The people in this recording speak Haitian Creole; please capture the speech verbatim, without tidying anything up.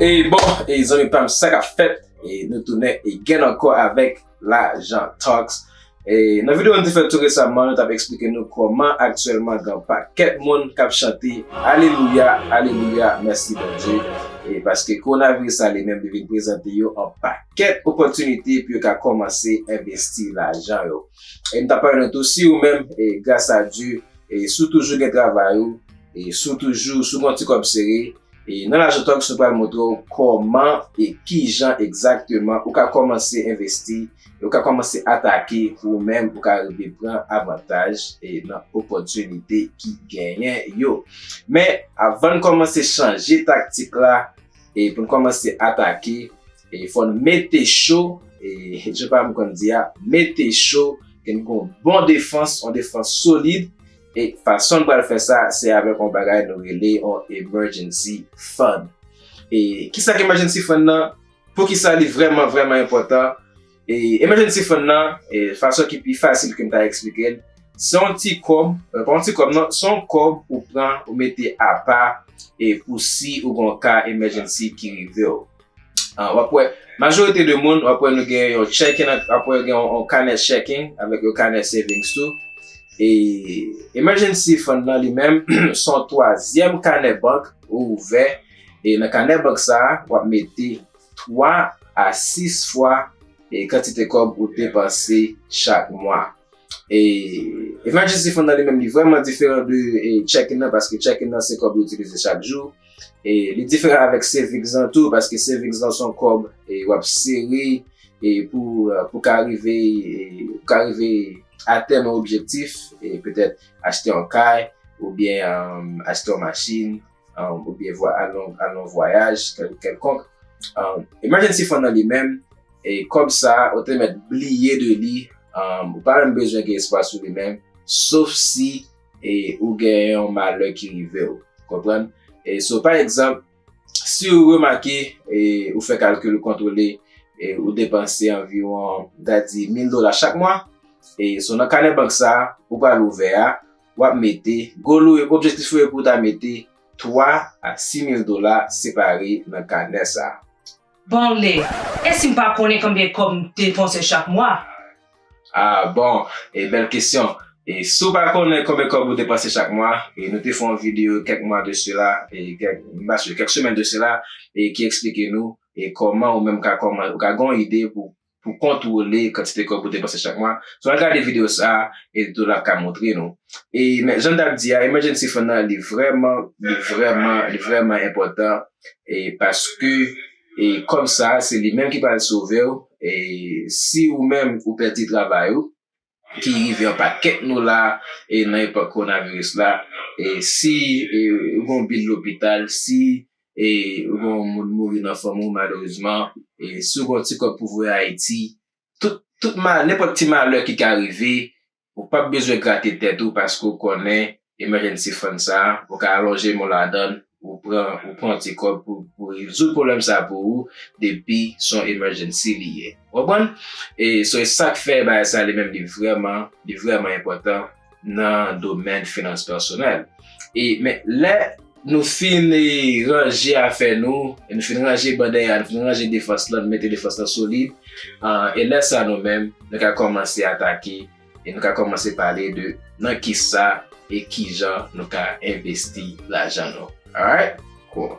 E bon, e zanmi pa m, sa k ap fèt? E nou tounen again ankò avèk Lajan Talks. E nan videyo nou te fè tou resaman, nou t ap eksplike nou kòman aktyèlman gen yon pakèt moun k ap chante alelouya, alelouya, mèsi Bondye. E paske kowonaviris la li menm li vin prezante yo yon pakèt opòtinite pou yo ka kòmanse envesti lajan yo. E m t ap pale nou tou, si ou menm, e gras a Dye, e si w toujou gen travay ou, e si w toujou, si w gen yon ti kòb sere, e nan Lajan Talks nou pral montre w kòman e kijan egzakteman ou ka kòmanse envesti, e ou ka kòmanse atake pou ou menm ou ka rive pran avantaj e nan opòtinite ki genyen yo. Men, avan n kòmanse chanje taktik la, e pou n kòmanse atake, e fò n mete cho, e jan pa m konn di a, mete cho, ke n gen yon bon defans, yon defans solid, e fason n pral fè sa, se avèk yon bagay nou rele yon emergency fund. E kisa k emergency fund nan? Poukisa li vrèman, vrèman enpòtan? E emergency fund nan, e fason ki pi fasil ke m ta eksplike l, se yon ti kòb, e pa yon ti kòb non, se yon kòb ou pran, ou mete apa, e pou si ou gen yon ka emergency ki rive w. Ah, w ap wè, majorite de moun, w ap wè nou gen yon checking, w ap wè gen yon, yon kanè checking avèk yon kanè savings tou. E emergency fund nan li menm, se yon twazyèm kanè bank ou ouvè. E nan kanè bank sa a, w ap mete twa a sis fwa e kantite kòb ou depanse chak mwa. E emergency fund nan li menm li vrèman diferan de e, checking nan, paske checking nan se kòb ou itilize chak jou. E li diferan avèk savings lan tou, paske savings lan se yon kòb e, w ap sere e, pou, pou ka rive, e, pou ka rive atèn yon objektif, e petèt achte yon kay, oubyen um, achte yon machin, um, oubyen vwa, al nan, al nan yon vwayaj kèl, kèlkonk. Um, emergency fund nan li menm, e kòb sa a, ou te mèt bliye de li, um, ou pa menm bezwen gen espwa sou li menm, sof si e, ou gen yon malè ki rive w. Konprann? E so, pa egzanp, si ou remake, e, ou fè kalkil, ou kontwole, e, ou depanse anviwon, m ta di, mil dola chak mwa, e so nan kanè bank sa a, ou pral ouvè a, w ap mete, goal ou, objektif ou ye pou w ta mete twa a sis mil dola separe nan kanè sa a. Bon, lè, e si m pa konnen konbyen kòb m depanse chak mwa? Ah, bon, e bèl kesyon. E si w pa konnen konbyen kòb ou depanse chak mwa, e nou te fè yon videyo kèk mwa de sela, e kèk, m pa si, kèk semèn de sela, e ki eksplike nou, e kòman ou menm ka kòman, ou ka gen yon ide pou, pou kontwole kantite kòb ou depanse chak mwa. So, al gade videyo sa a, e tou l ap ka montre nou. E, men, jan m t ap di a, emergency fund nan, li vrèman, li vrèman, li vrèman enpòtan, e paske, e kòb sa a, se li menm ki pral sove w, e si ou menm ou pèdi travay ou, ki rive yon pakèt nou la, e nan epòk kowonaviris la, e si e, ou gen yon bil lopital, si e, ou gen yon moun mouri nan fanmi w malerezman, e si ou gen yon ti kòb pou voye Ayiti, tout, tout mal, nenpòt ti malè ki ka rive, ou p ap bezwen grate tèt ou paske ou konnen emergency fund sa a, ou ka alonje men w ladan l, ou pran, ou pran yon ti kòb pou, pou rezoud pwoblèm sa a pou ou, depi se yon emergency li ye. Ou konprann? E so, e sa k fè bagay sa li menm li vrèman, li vrèman enpòtan nan domèn finans pèsonèl. E, men, lè nou fin e, ranje afè nou, e nou fin ranje bandèy a, nou fin ranje defans lan, nou mete defans lan solid, ah, e lè sa nou menm, nou ka kòmanse atake, e nou ka kòmanse pale de nan kisa e kijan nou ka envesti lajan nou. Alright? Cool.